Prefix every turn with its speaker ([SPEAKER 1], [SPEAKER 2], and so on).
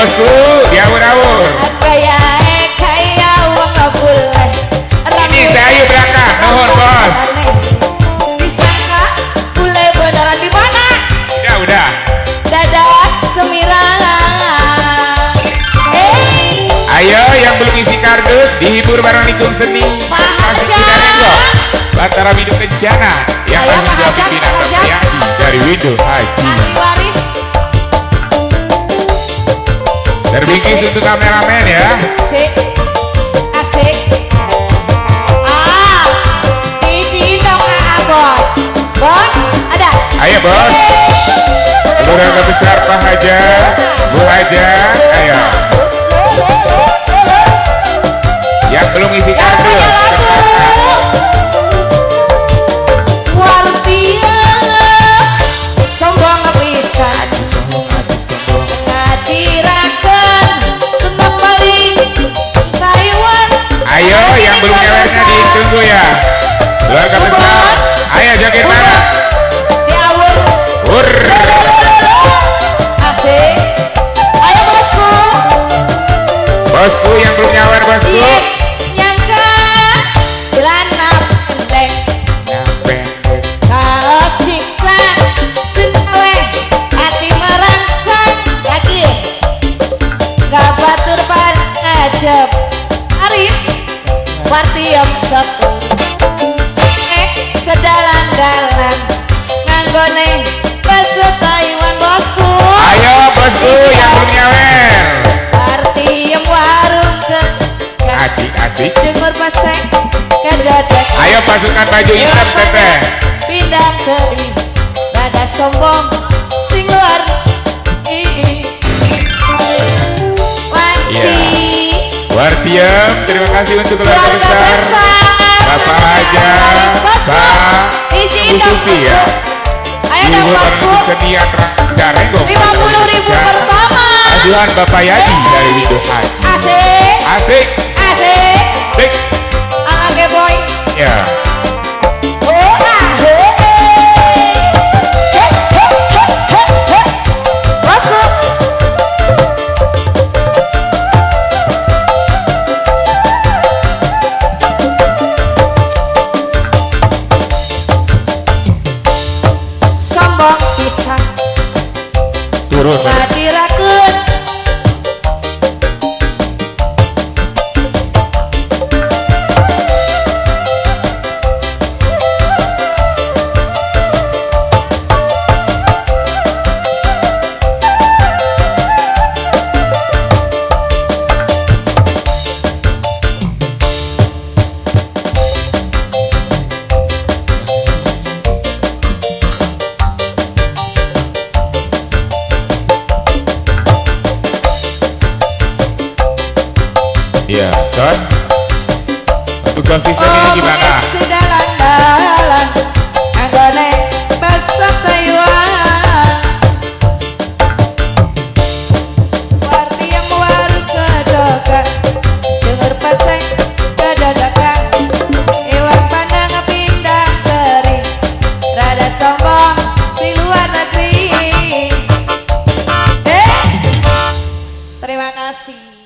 [SPEAKER 1] bosku, diawur-awur.
[SPEAKER 2] Kaya wong bule.
[SPEAKER 1] Ini saya belakang, nuhun bos.
[SPEAKER 2] Disangka bule beneran di mana?
[SPEAKER 1] Ya udah.
[SPEAKER 2] Dadak semirang.
[SPEAKER 1] Ayo yang belum isi kardus dihibur bareng Nikung Seni.
[SPEAKER 2] Pak
[SPEAKER 1] Haja. Batara Windu Kencana yang tanggung jawab pimpinan Bapak Yadi dari Windu Haji.
[SPEAKER 2] Ahli waris.
[SPEAKER 1] Terbingkis untuk kameramen ya.
[SPEAKER 2] Asik. Asik. Ah, isi dong bos. Bos, ada.
[SPEAKER 1] Ayo bos. Keluarga besar Pak Haja, Bu Haja, ayo. Yang belum isi kardus. Ayo yang belum nyawernya ditunggu ya. Keluarga besar. Ayo joget bareng.
[SPEAKER 2] Asik. Ayo bosku.
[SPEAKER 1] Bosku yang belum nyawer bosku.
[SPEAKER 2] Nyangka celana pendek. Kaos cingklang senawe ati merangsang yakin. Gak batur pangajep. Arif Wartiem satu sedalan-dalan nganggone basa Taiwan bosku.
[SPEAKER 1] Ayo bosku yang belum nyawer.
[SPEAKER 2] Wartiem warung ke
[SPEAKER 1] asik asik
[SPEAKER 2] jemur pasek kedadak.
[SPEAKER 1] Ayo pasukan baju hitam teteh.
[SPEAKER 2] Pindang teri rada sombong sing luar wanci.
[SPEAKER 1] Wartiem, terima kasih untuk keluarga besar Bapak Haja, Pak Ibu Sufi ya.
[SPEAKER 2] Ayo dong bosku.
[SPEAKER 1] 50.000
[SPEAKER 2] pertama.
[SPEAKER 1] Asuhan Bapak Yadi dari Windu Haji.
[SPEAKER 2] Asik.
[SPEAKER 1] Asik.
[SPEAKER 2] Asik.
[SPEAKER 1] Asik.
[SPEAKER 2] Alage boy.
[SPEAKER 1] Ya.
[SPEAKER 2] Oh ah. Bosku.
[SPEAKER 1] Turun.
[SPEAKER 2] Madirakun.
[SPEAKER 1] Iya, Son. Untuk konsisten ini gimana?
[SPEAKER 2] Dalan-dalan, anggone basa Taiwan. Wartiem warung kedokan, jemur pasek kedadakan. Iwak pandang pindah teri, rada sombong di luar negeri. Terima kasih.